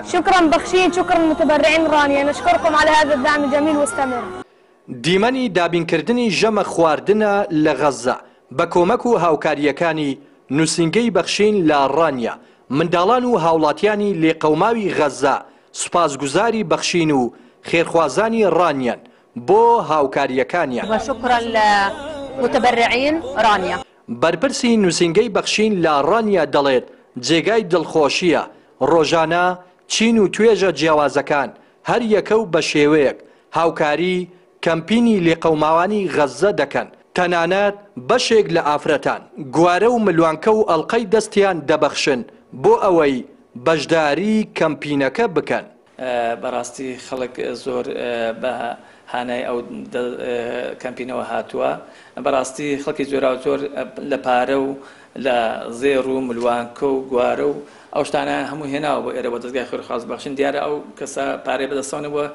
شكرا بخشين شكرا متبرعين رانيا نشكركم على هذا الدعم الجميل واستمر. دیمەنی دابینکردنی ژەمە خواردنە لە غەززە بە کۆمەک و هاوکارییەکانی نووسینگەی بەخشین لە ڕانیە، منداڵان و هاوڵاتیانی لێقەوماوی غەززە سوپاسگوزاری بەخشین و خێرخوازانی ڕانیەن بۆ هاوکارییەکانیان. وشکرا لمتبرعین رانیە. بەرپرسی نووسینگەی بەخشین لە ڕانیە دەڵێت، جێگای دڵخۆشییە ڕۆژانە چین و توێژە جیاوازەکان هەر یەکە و بە شێوەیەک هاوکاری کەمپینی لێقەوماوانی غەززە دەکەن، تەنانەت بەشێک لە ئافرەتان گوارە و ملوانکە و ئەڵقەی دەستیان دەبەخشن بۆ ئەوەی بەشداری کەمپینەکە بکەن. بەڕاستی خەڵک زۆر بە هانای ئەو کەمپینەوە هاتووە، بەڕاستی خەڵکی جۆراوجۆر لە پارە و لە زێڕ و ملوانکە و گوارە و ئەو شتانەیان هەموو هێناوە بۆ ئێرە بۆ دەزگای خێرخواز بەخشین. دیارە ئەو کەسە پارەی بەدەستەوە نەبووە،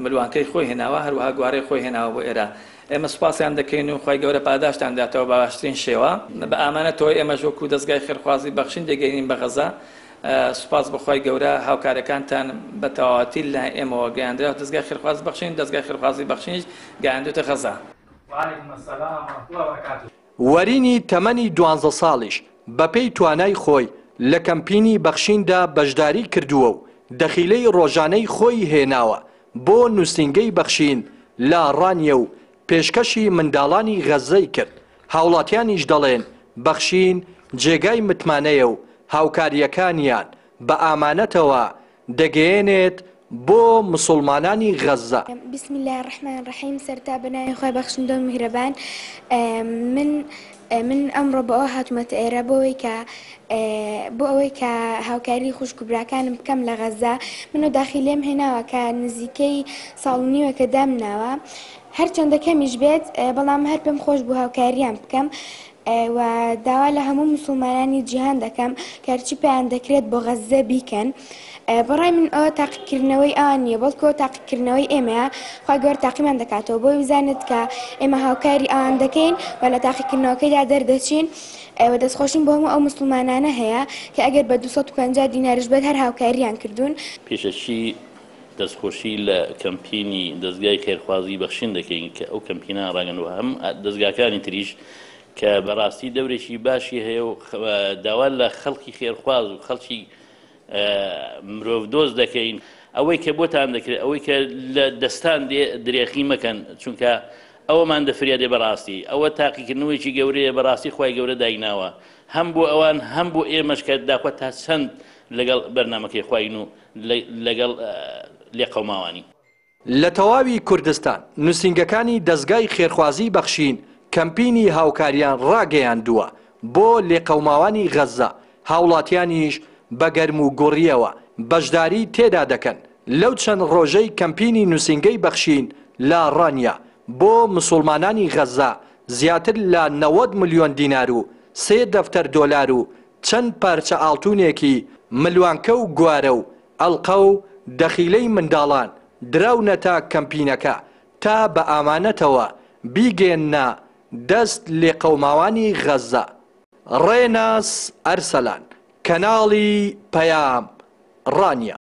ملوانکەی خۆی هێناوە، هەروەها گوارەی خۆی هێناوە بۆ ئێرە. ئێمە سوپاسیان دەکەین و خوای گەورە پاداشتیان داتەوە بە باشترین شێوە. بە ئامانەتەوە ئێمەش وەکو دەزگای خێرخوازی بەخشین دەگەینین بە غەزە. سوپاس بۆ خوای گەورە هاوکارەکانتان بە تەواوەتی لە ئێمەوە گەیاندراوە دەزگای خێرخوازی بەخشین، دەزگای خێرخوازی بەخشینیش گەیاندوێتە غەزە. وعلیکم السلام ورحمة اللە وبرکاته. وەرینی تەمەنی دوانزە ساڵیش بەپێی توانای خۆی لە کەمپینی بەخشیندا بەشداری کردووە و دەخیلەی ڕۆژانەی خۆی هێناوە بۆ نووسینگەی بەخشین لە ڕانیە و پێشکەشی منداڵانی غەززەی کرد، هاوڵاتیانیش دەڵێن بەخشین جێگای متمانەیە و هاوکارییەکانیان بە ئامانەتەوە دەگەیەنێت بۆ مسوڵمانانی غەززە. بسم اللە الرحمن الرحیم سەرەتا بەناوی خوای بەخشندە و میهرەبان من من ئەمڕۆ بۆ ئەوە هاتوومەتە ئێرە بۆ ئەوەی کە بۆ ئەوەی کە هاوکاری خوشک و براکانم بکەم لە غەزە من و داخیلێم هێناوە کە نزیکەی ساڵ و نیوێکە دامناوە هەرچەندە کەمیش بێت بەڵام هەر پێم خۆش بوو هاوکاریان بکەم و داوا لە هەموو موسڵمانانی جیهان دەکەم کە هەرچی پێیان دەکرێت بۆ غەززە بیکەن. بەڕای من ئەوە تاقیکردنەوەی ئەوان نییە بەڵکو تاقیکردنەوەی ئێمەیە، خوای گەورە تاقیمان دەکاتەوە بۆی بزانێت کە ئێمە هاوکاری ئەوان دەکەین و لە تاقیکردنەوەکەیدا دەردەچین و دەستخۆشیم بۆ هەموو ئەو موسڵمانانە هەیە کە ئەگەر بە 250 دیناریش بێت هەر هاوکاریان کردوون. پێشەکی دەستخۆشی لە کەمپینی دەزگای خێرخوازی بەخشین دەکەین کە ئەو کەمپینە ڕاگەندوە هەم دەزگاکانی تریش کە بەڕاستی دەورێکی باشی هەیە و داوا لە خەڵکی خێرخواز و خەڵکی مرۆڤدۆست دەکەین ئەوەی کە بۆتان دەکرێت ئەوەی کە لە دەستان دێ درێخی مەکەن چونکە ئەوەمان دەفریا دێ بەڕاستی ئەوە تاقیکردنەوەیەکی گەورەیە بەڕاستی خوای گەورە دایناوە هەم بۆ ئەوان هەم بۆ ئێمەش کە داخوا تا چەند لەگەڵ بەرنامەکەی خواین و لەگەڵ لێقەوماوانی. لە تەواوی کوردستان نوسینگەکانی دەزگای خێرخوازی بەخشین کەمپینی هاوکاریان ڕاگەیاندووە بۆ لێقەوماوانی غەززە، هاوڵاتیانیش بە گەرموگوڕییەوە بەشداری تێدا دەکەن لەو چەند ڕۆژەی کەمپینی نوسینگەی بەخشین لە ڕانیە بۆ مسوڵمانانی غەززە زیاتر لە 90 ملیۆن دینار و سێ دەفتەر دۆلار و چەند پارچە ئاڵتونێکی ملوانکە و گوارە و ئەڵقە و دەخیلەی منداڵان دراونەتە کەمپینەکە تا بە ئامانەتەوە بیگەیەننە دەست لێقەوماوانی غەززە. ڕێناس ئەرسەلان، کەناڵی پەیام، ڕانیە.